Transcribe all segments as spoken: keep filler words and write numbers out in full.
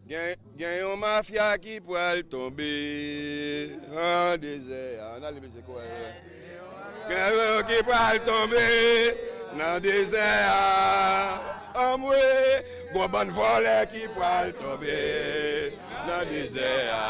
Gen, gen yon mafya ki pral tonbe nan dezè a. Ann ale, mesye, kouwè. Gen yon ki pral tonbe nan dezè a. Anmwe, gon bann vòlè ki pral tonbe nan dezè a.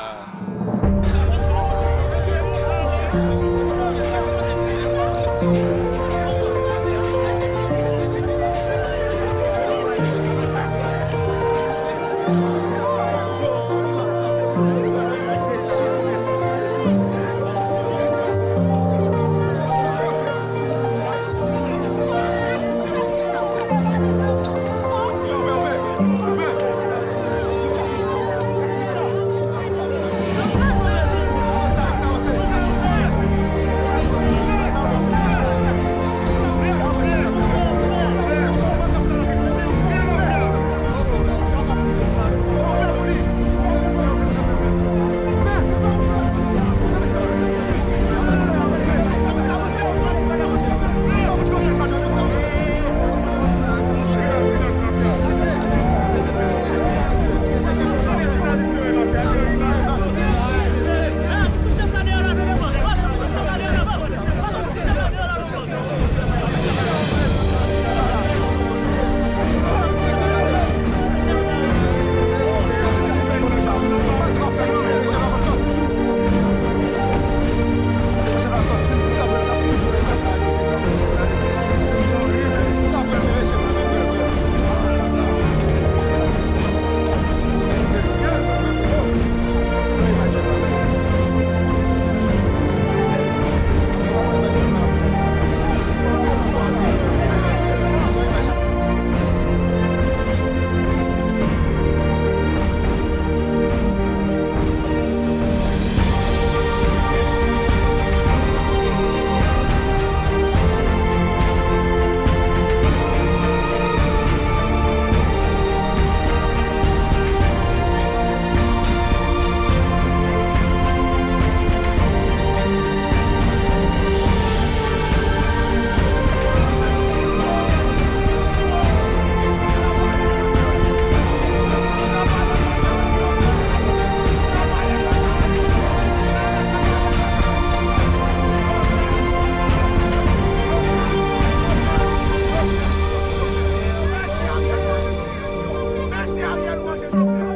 Mèsi Ariel, manje Jovenel.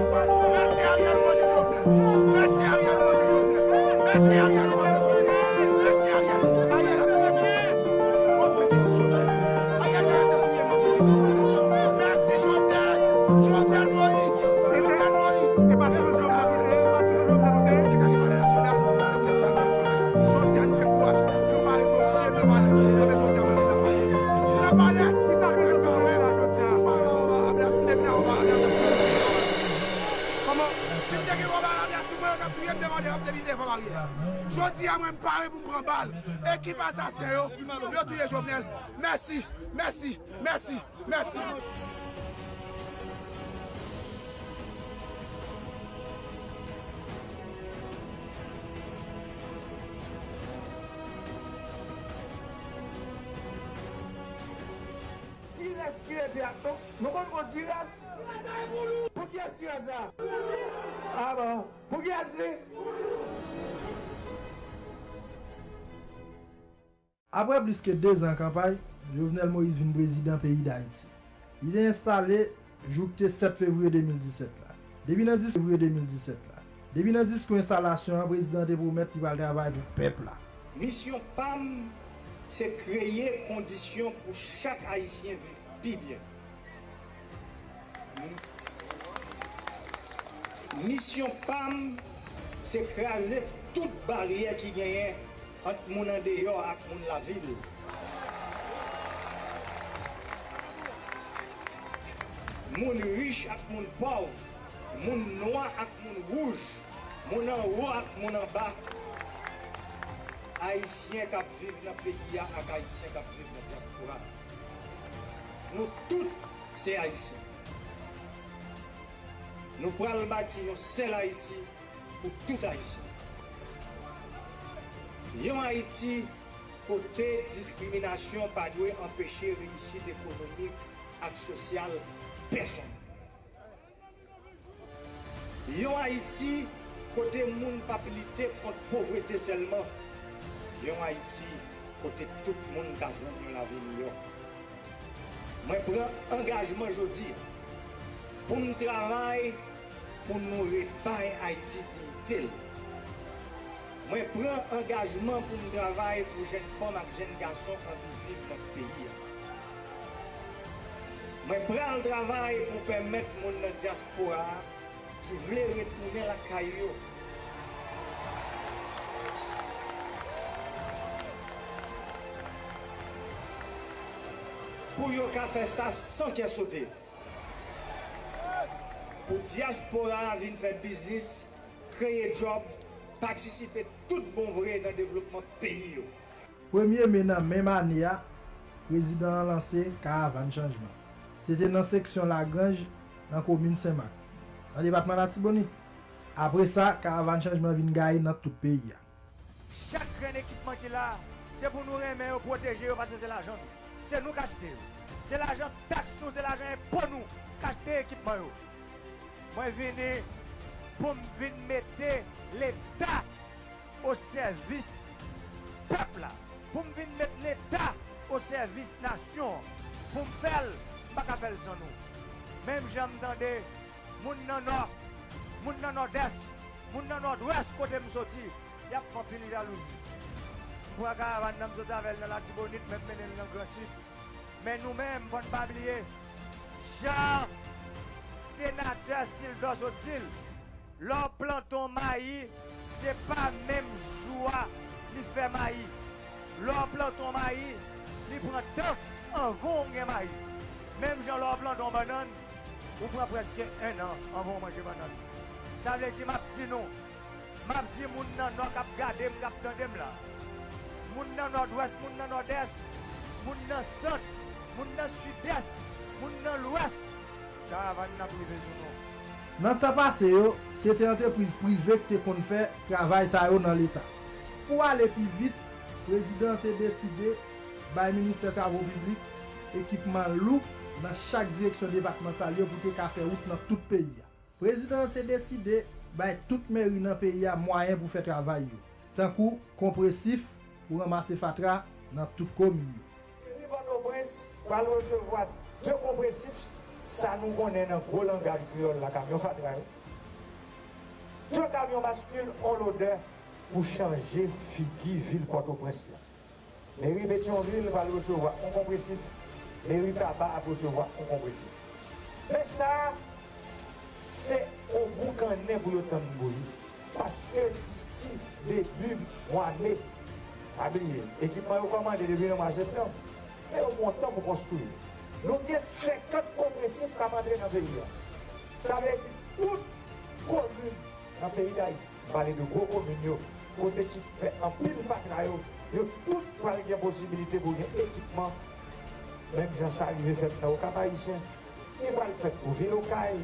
Mèsi Ariel, manje Jovenel. Mèsi Ariel, manje Jovenel. Mèsi Ariel, manje Jovenel. Mèsi Ariel. Ariel ap touye moun. Manje Jezi Jovenel. Ariel arete touye moun, manje Jezi Jovenel. Mèsi Jovenel. Jovenel Moïse. Jovenel Moïse. Mèsi Ariel, manje Jovenel. Te ka gen palè nasyonal, e poutèt sa nou jodi a nou gen kouraj. Nou pare pou yon deuxième nan palè. Mwen jodi a mwen vin nan palè. Vin nan palè. Sa k fè nou pa wè? Ou pa wè Oba Ablas, m te vin a Oba Ablas. Kòman? Si m te gen Oba Ablas sou mwen, yo t ap touye m devan, devan, depi devan baryè a. Jodi a, mwen, m pare pou m pran bal. Ekip asasen yo, yo touye Jovenel. Mèsi, mèsi, mèsi, mèsi. Ti rès ki rete ak nou, nou konn kon ti rès? Pou kiyès ti rès la? Ah bon. Pou kiyès li? Apre plis ke dezan kanpay, Jovenel Moïse vin prezidan peyi Dayiti. Li te enstale jou k te sèt fevriye de mil disèt la. Depi nan dis fevriye de mil disèt la. Depi nan diskou enstalasyon an, prezidan an te pwomèt li pral travay pou pèp la. Misyon pa m, se kreye kondisyon pou chak Ayisyen viv pi byen. Misyon pa m, se kraze tout baryè ki genyen ant moun andeyò ak moun lavil. Moun rich ak moun pòv, moun nwa ak moun wouj, moun anwo ak moun anba. Ayisyen k ap viv nan peyi a ak Ayisyen k ap viv nan dyaspora a. Nou tout se Ayisyen. Nou pral bati yon sèl Ayiti pou tout Ayisyen. Yon Ayiti kote diskriminasyon pa dwe anpeche reyisit ekonomik ak sosyal pèsonn. Yon Ayiti kote moun p ap lite kont povrete sèlman. Yon Ayiti kote tout moun ka jwenn yon lavi miyò. Mwen pran angajman jodi a pou m travay pou nou rebay Ayiti diyite l. Mwen pran angajman pou m travay pou jèn fanm ak jèn gason anvi viv nan peyi a. Mwen pral travay pou pèmèt moun nan dyaspora a ki vle retounen lakay yo pou yo ka fè sa san kè sote. Pou dyaspora a vin fè biznis, kreye djòb, patisipe tout bon vre nan devlopman peyi yo. Premye me nan menm ane a, prezidan an lanse Karavàn Chanjman. Se te nan seksyon Lagranj, nan komin Senmak, nan depatman Latibonit. Apre sa, Karavàn Chanjman vin gaye nan tout peyi a. Chak grenn ekipman ki la, se pou nou renmen yo, pwoteje yo, paske se lajan nou. Se nou k achte yo. Se lajan taks nou, se lajan enpo nou k achte ekipman yo. Mwen vini pou m vin mete Leta o sèvis pèp la, pou m vin met Leta o sèvis nasyon an. Pou m fè l, m pa ka fè l san nou. Menm jan m tande moun nan Nò, moun nan Nòdès, moun nan Nòdwès kote m soti, y ap fè anpil jalouzi. M pran karavàn nan, m soti avè l nan Latibonit, men m mennen l nan Gran Sid. Men nou menm, fò n pa bliye, jan senatè Sylvester sot di l, lè w plante yon mayi, se pa menm jou a li fè mayi. Lè w plante yon mayi, li pran tan anvan w gen mayi. Menm jan lè w plante yon bannann, ou pran prèske en an anvan w manje bannann. Sa vle di, m ap di nou, m ap di moun nan Nò k ap gade m, k ap tande m la, moun nan Nòdwès, moun nan Nòdès, moun nan Sant, moun nan Sidès, moun nan Lwès, karavàn nan ap rive sou nou. Nan tan pase yo, se te antrepriz prive k te konn fè travay sa yo nan Leta. Pou ale pi vit, prezidan an te deside bay Ministè Travo Piblik ekipman lou nan chak direksyon depatmantal yo pou te ka fè wout nan tout peyi a. Prezidan an te deside bay tout meri nan peyi a mwayen pou fè travay yo, tankou konpresif pou ranmase fatra nan tout komin yo. Meri Pòtoprens pral resevwa de konpresif, sa nou konnen nan gwo langaj kreyòl la, kamyon fatra yo, de kamyon baskil, on lodè pou chanje figi vil Pòtoprens la. Meri Petyonvil pral resevwa yon konpresif. Meri Taba ap resevwa yon konpresif. Men sa, se yon boukannen pou yo tann bouyi. Paske disi debi mwa me, pa bliye, ekipman yo kòmande depi nan mwa septanm. Men yo pran tan pou konstwi yo. Nou gen senkant konpresif k ap antre nan peyi a. Sa vle di tout komin nan peyi Dayiti, m pale de gwo komin yo, kote ki fè anpil fatra yo, yo tout pral gen posibilite pou gen ekipman, menm jan sa rive fèt nan Okap Ayisyen. Li pral fèt pou vil Okay,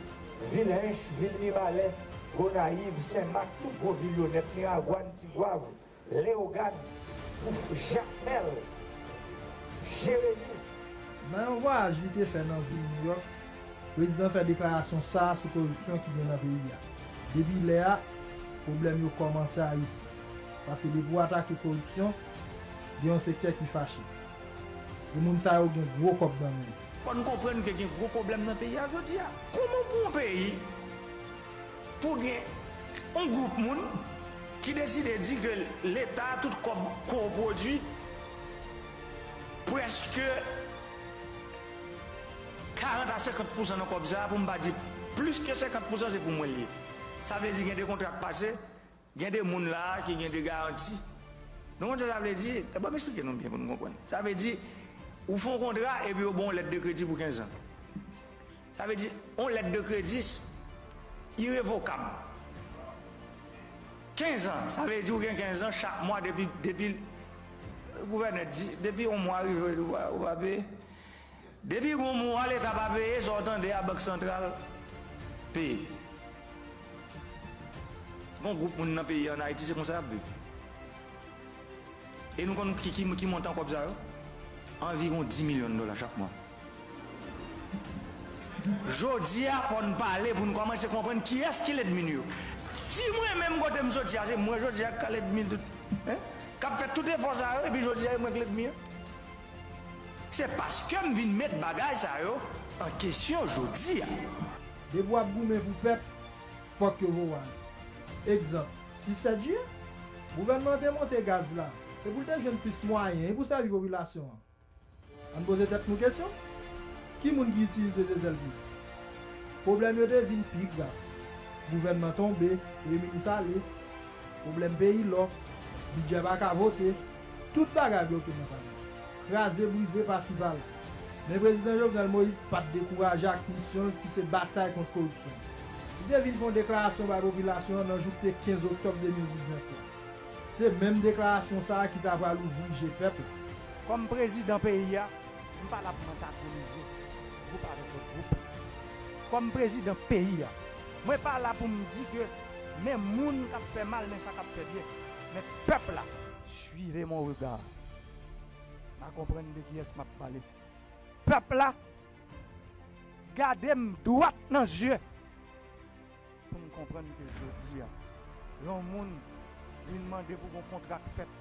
vil Ench, vil Mibalè, Gonayiv, Senmak, tout gwo vil yo nèt, Miragwàn, Tigwav, Leyogàn, pou Jakmèl, Jeremi. Nan yon vwayaj li te fè nan vil Nouyòk, prezidan fè deklarasyon sa a sou koripsyon ki gen nan peyi a. Depi lè a, pwoblèm yo kòmanse Ayiti. Paske depi w atake koripsyon, gen yon sektè ki fache. E moun sa yo gen gwo kòb nan men yo. Fò n konprann ke gen gwo pwoblèm nan peyi a jodi a. Kòman pou yon peyi pou gen yon gwoup moun ki deside di ke Leta, tout kòb ke w pwodui, prèske karant a senkant pousan nan kòb sa a, pou m pa di plis ke senkant pousan, se pou mwen l ye. Sa vle di gen de kontra k pase, gen de moun la a ki gen de garanti. Nou konn sa sa vle di? Ban m eksplike nou byen pou nou konprann. Sa vle di, ou fè yon kontra epi yo ba w yon lèt de kredi pou kenz an. Sa vle di, yon lèt de kredi irevokab. Kenz an, sa vle di ou gen kenz an chak mwa depi, depi gouvènè di, depi yon mwa rive, ou pa, ou pa peye. Depi yon mwa Leta pa peye, sa w tande a Bank Santral peye. Yon gwoup moun nan peyi an Ayiti, se konsa y ap viv. E nou konn ki, ki, ki montan kòb sa yo? Anviwon dis milyon dola chak mwa. Jodi a, fò n pale pou n kòmanse konprann kiyès ki lènmi nou yo. Si mwen menm kote m soti a, se mwen jodi a k ka lènmi tout, hein? K ap fè tout efò sa yo, epi jodi a, e mwen k lènmi an. Se paske m vin met bagay sa yo an kesyon jodi a. Depi w ap goumen pou pèp, fòk yo voye w ale. Egzanp, sis sèt jiye, gouvènman an te monte gaz la, e pou l te jwenn plis mwayen, e pou sèvi popilasyon an. Ann poze tèt nou kesyon, ki moun ki itilize dezèl plis? Pwoblèm yo te vin pi grav. Gouvènman tonbe, premye minis ale, pwoblèm peyi lòk, bidjè pa ka vote, tout bagay bloke nan palman. Kraze brize pasi pala. Men prezidan Jovenel Moïse pa t dekouraje ak misyon l ki se batay kont koripsyon. Li te vin fè yon deklarasyon bay popilasyon an nan jou ki te kenz oktòb de mil diznèf la. Se menm deklarasyon sa a ki ta pral ouvri je pèp la. Kòm prezidan peyi a, m pa la pou mwen katolize gwoup avèk lòt gwoup. Kòm prezidan peyi a, mwen pa la pou m di ke men moun k ap fè mal, men sa k ap fè byen. Men pèp la, suivez mon regard. M a konprann de kiyès m ap pale. Pèp la, gade m dwat nan zye pou n konprann ke jodi a, lè yon moun vin mande pou gon kontra k fèt,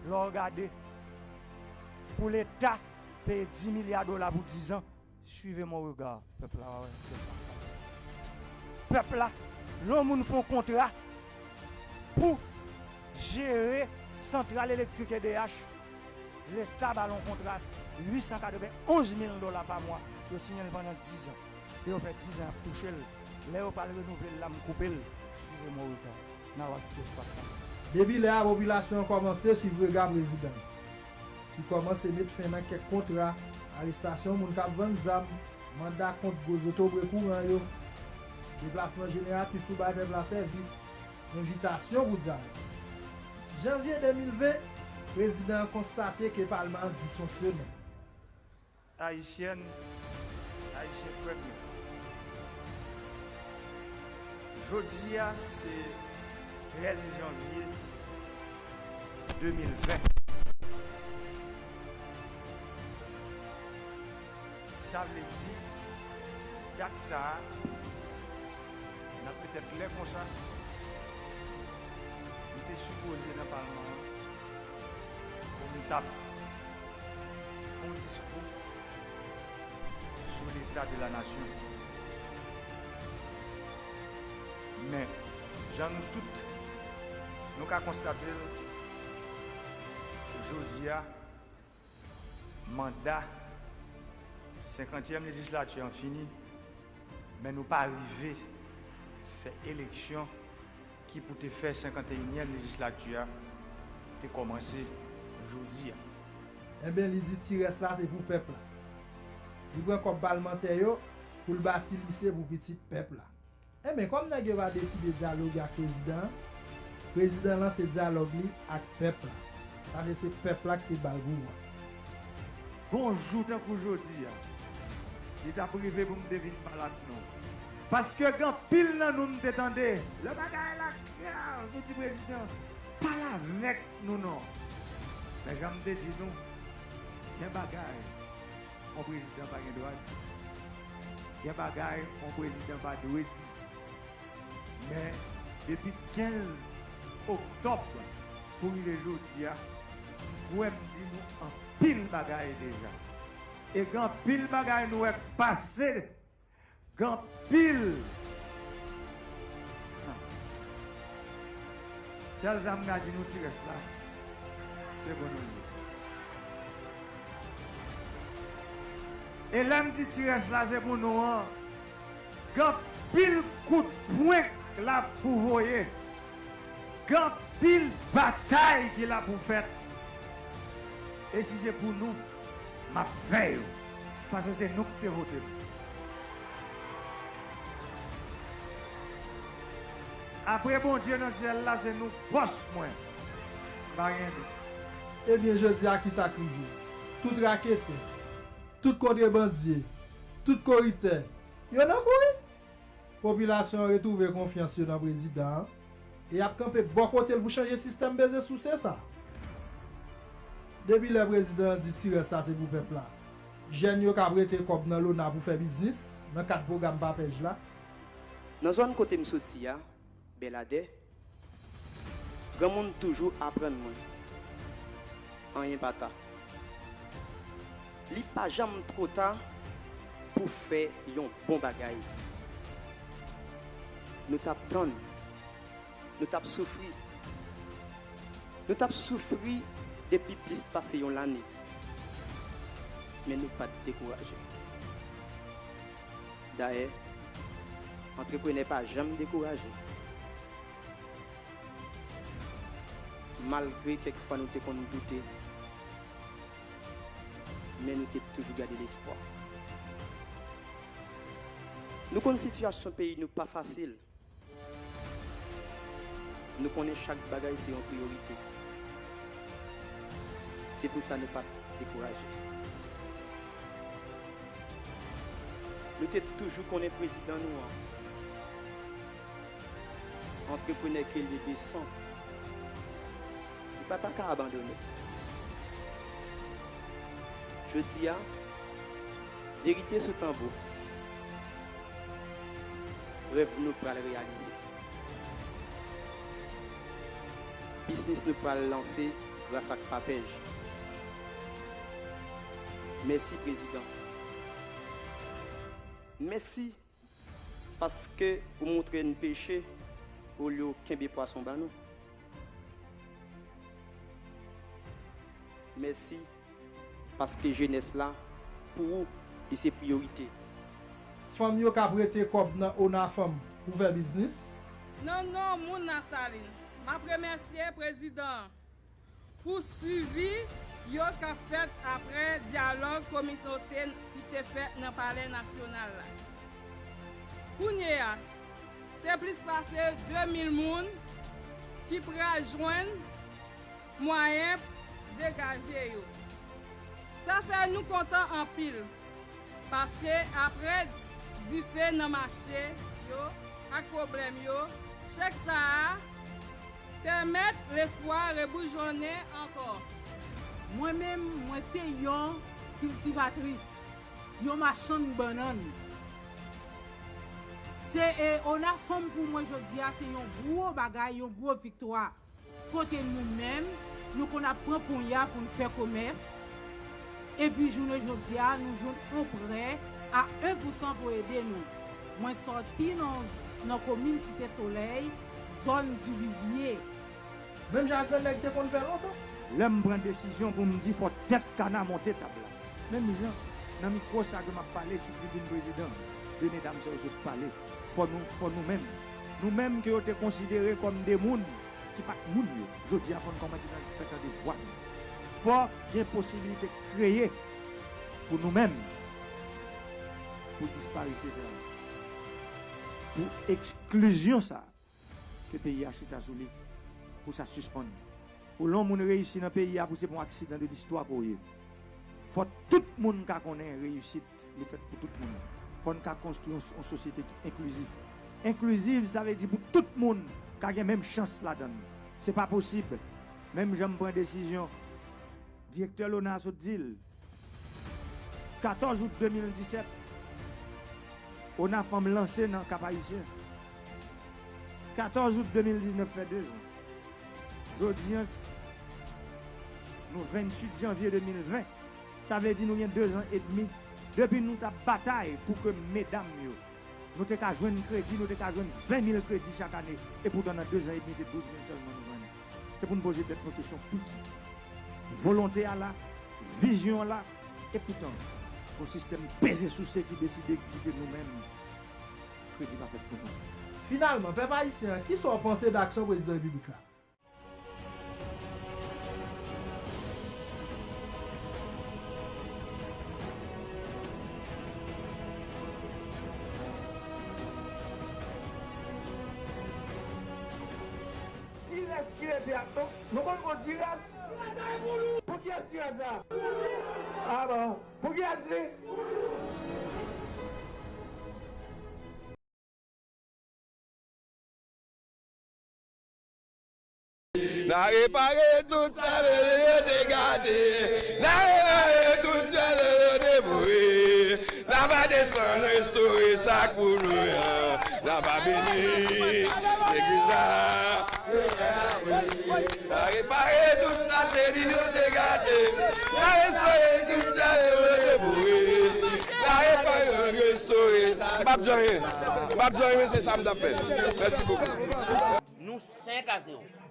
lè w gade, pou Leta peye dis milya dola pou diz an, suivez mon regard, pèp la, w a wè kiyès m ap pale. Pèp la, lè yon moun fè yon kontra pou jere santral elektrik E D H, Leta ba l yon kontra uit san katrevenn onz mil dola pa mwa, yo siyen l pandan diz an. E yo fè diz an y ap touche l. Lè yo pral renouvle l la, m koupe l. Suivez mon regard. N a wè kiyès k ap pale. Depi lè a, popilasyon an kòmanse swiv rega prezidan, ki kòmanse met fen nan kèk kontra, arestasyon moun k ap vann zam, manda kont gwo zotobre kouran yo, deplasman jeneratris pou bay pèp la sèvis, envitasyon pou dyalòg. Janvye de mil ven, prezidan an konstate ke palman an disfonksyonèl. Ayisyèn, Ayisyen frè m yo, jodi a se trèz janvye de mil ven. Sa vle di, dat sa a, nan petèt lè konsa, m te sipoze nan palman an pou m t ap fè yon diskou sou leta de la nasyon. Men, jan nou tout, nou ka konstate l, jodi a, manda senkantyèm lejislati an fini, men nou pa rive fè eleksyon ki pou te fè senkanteyinyèm lejislati a te kòmanse jodi a. Enben, li di ti rès la se pou pèp la. Li pran kòb palmantè yo pou l bati lise pou pitit pèp la. Enben, kòm nèg yo pa deside dyaloge ak prezidan an, prezidan an lanse dyalòg li ak pèp la. Sa vle se pèp la ki te ba l pouvwa. Gon jou tankou jodi a, li t ap rive pou m te vin pale ak nou. Paske gen anpil nan nou m te tande, lè bagay la grav, nou di prezidan, pale avèk nou non. Men jan m te di nou, gen bagay yon prezidan pa gen dwa di. Gen bagay yon prezidan pa dwe di. Men, depi kenz oktòb pou rive jodi a, m kwè m di nou anpil bagay deja. E gen anpil bagay nou wè k pase, gen anpil. Sèl sa m ka di nou, ti rès la, se pou nou ye. E lè m di ti rès la, se pou nou an, gen anpil kout pwen k la pou voye. Gen anpil batay ki la pou fèt. E si se pou nou, m ap fè yo. Paske se nou ki te vote m. Apre Bondye nan syèl la, se nou bòs mwen. M pa gen dout. Ebyen, jodi a, kisa k rive? Tout raketè, tout kontrebandye, tout koriptè, yo nan kouri. Popilasyon an retwouve konfyans yo nan prezidan an e y ap kanpe bò kote l pou chanje sistèm peze souse sa. Depi lè prezidan an di ti rès la se pou pèp la, Jèn yo k ap rete kòb nan Lona pou fè biznis, nan kad pwogram PAPEJ la. Nan zòn kote m soti a, Bèladè, granmoun toujou aprann mwen, anyen pa ta. Li pa janm twò ta pou fè yon bon bagay. Nou t ap tann, nou t ap soufri. Nou t ap soufri depi plis pase yon lane, men nou pa t dekouraje. Dayè, antreprenè pa janm dekouraje. Malgre kèk fwa nou te konn doute, men nou te toujou gade lespwa. Nou konn sitiyasyon peyi nou pa fasil. Nou konnen chak bagay se yon priyorite. Se pou sa nou pa t dekouraje. Nou te toujou konnen prezidan nou an, antreprenè ke l ye desan, li pa ta ka abandone. Jodi a, verite sou tanbou. Rèv nou pral reyalize. Biznis nou pral lanse gras ak PAPEJ. Mèsi, prezidan. Mèsi paske ou montre n peche olye w kenbe pwason ba nou. Mèsi paske jenès la, pou ou, li se priyorite. Fanm yo k ap rete kòb nan Ona Fanm pou fè biznis. Nan non moun Lasalin, m ap remèsye prezidan an pou swivi yo k ap fèt apre dyalòg kominote ki te fèt nan Palè Nasyonal la. Kounye a, se plis pase de mil moun ki pral jwenn mwayen degaje yo. Sa fè nou kontan anpil, paske apre dife nan mache yo ak pwoblèm yo, chèk sa a pèmèt lespwa reboujonnen ankò. Mwen menm, mwen se yon kiltivatris, yon machann bannann. Se, e, Ona Fanm pou mwen jodi a, se yon gwo bagay, yon gwo viktwa. Kote nou menm, nou konn ap pran ponya pou n fè komès, epi jounen jodi a, nou jwenn yon prè a en pou san pou ede nou. Mwen sòti nan, nan komin Site Solèy, zòn Divivye. Menm jan ak grann nèg te konn fè lontan. Lè m pran desizyon pou m di fò tèt kana monte tab la. Menm jan, nan mikwo sa ke m ap pale sou tribin prezidan, de medam sa yo sot pale, fò nou, fò nou menm, nou menm ke yo te konsidere kòm de moun ki pa t moun yo, jodi a fò n kòmanse tan-, fè tande vwa nou. Fò gen posibilite kreye pou nou menm, pou disparite sa yo, pou eksklizyon sa ke peyi a chita sou li, pou sa sispann. Pou lè yon moun reyisi nan peyi a, pou se pa yon aksidan de listwa ke w ye. Fò tout moun ka konnen reyisit li fèt pou tout moun. Fò n ka konstwi yon, yon sosyete ki enklizif. Enklizif, sa vle di pou tout moun ka gen menm chans ladan l. Se pa posib. Menm jan m pran desizyon, direktè Lona sot di l, katòz out de mil disèt, Ona Fanm lanse nan Kap Ayisyen. Katòz out de mil diznèf fè de zan. Jodi a, nou venntuit janvye de mil ven. Sa vle di nou gen de zan edmi depi nou t ap batay pou ke medam yo, nou te ka jwenn kredi, nou te ka jwenn ven mil kredi chak ane. Epoutan, nan de zan edmi, se douz mil sèlman nou jwenn. Se pou n poze tèt nou kesyon, pouki? Volonte a la, vizyon an la, epoutan, yon sistèm peze souse ki deside di ke nou menm, kredi pa fèt pou nou. Finalman, pèp ayisyen an, kisa w panse de aksyon prezidan repiblik la? Ti rès ki rete ak nou, nou konn kon ti rès. Pou kiyès ti rès sa? Ah bon. Pou kiyès li? N a repare tout sa yo te gate. N a repare tout sa yo te vòlè. Restore sa k pou nou an, n a pa beni legliz la. N a repare tout sa cheri yo te gate. N a restore tout sa yo te boure. N a repare, restore. M p ap di anyen. M p ap di anyen, men se sa m t ap fè. Mèsi bokou. Nou senk a zewo.